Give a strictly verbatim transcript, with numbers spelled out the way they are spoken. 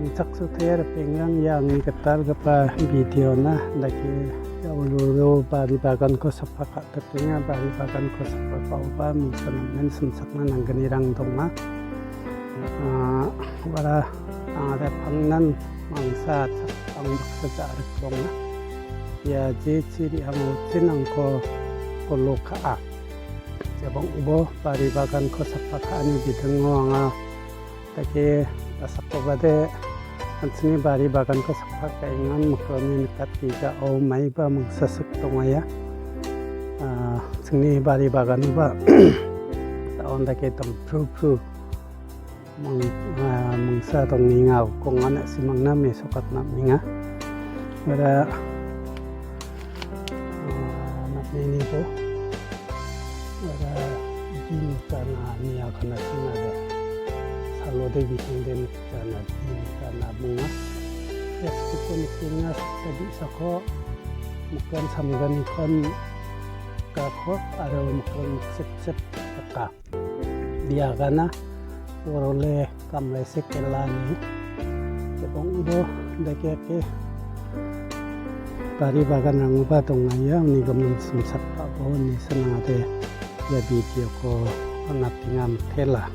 Chaksotea ripengrang, ia angni gitalgipa videona dake ia uluro bari baganko sapa ka·tokenga, bari baganko sapa ka·oba mingsa namen simsakna nanggnirang donga. Ah, wara angade pangnan mangsa chakpang baksa ja·rik donga. Ia jechi re·ango chinangko golo ka·a. Jabang ubo bari baganko sapa ka·ani bidingo anga dake dasakobade an·chingni bari baganko sapa ka·engan mikroni nikatgijao maiba mangsa sik dongaia. Ah, chingni bari baganoba da·on dake dampru pru mang-, ah, mangsa dongenga, ukongan a·simangna mesokatna amenga. Ora, ah, napnini to. Ora, jin kana nia kana sinade. Salode bising den kana jin kana bunga. Yes, kita nikinga tadi sako bukan samgani kon kako aro bukan sip-sip saka. Biagana orole kamlese kelani. Kebong udo deke ke bari baganrangoba dongaia, uni gimin simsakpabo ine senangade ia videoko anatingam tela.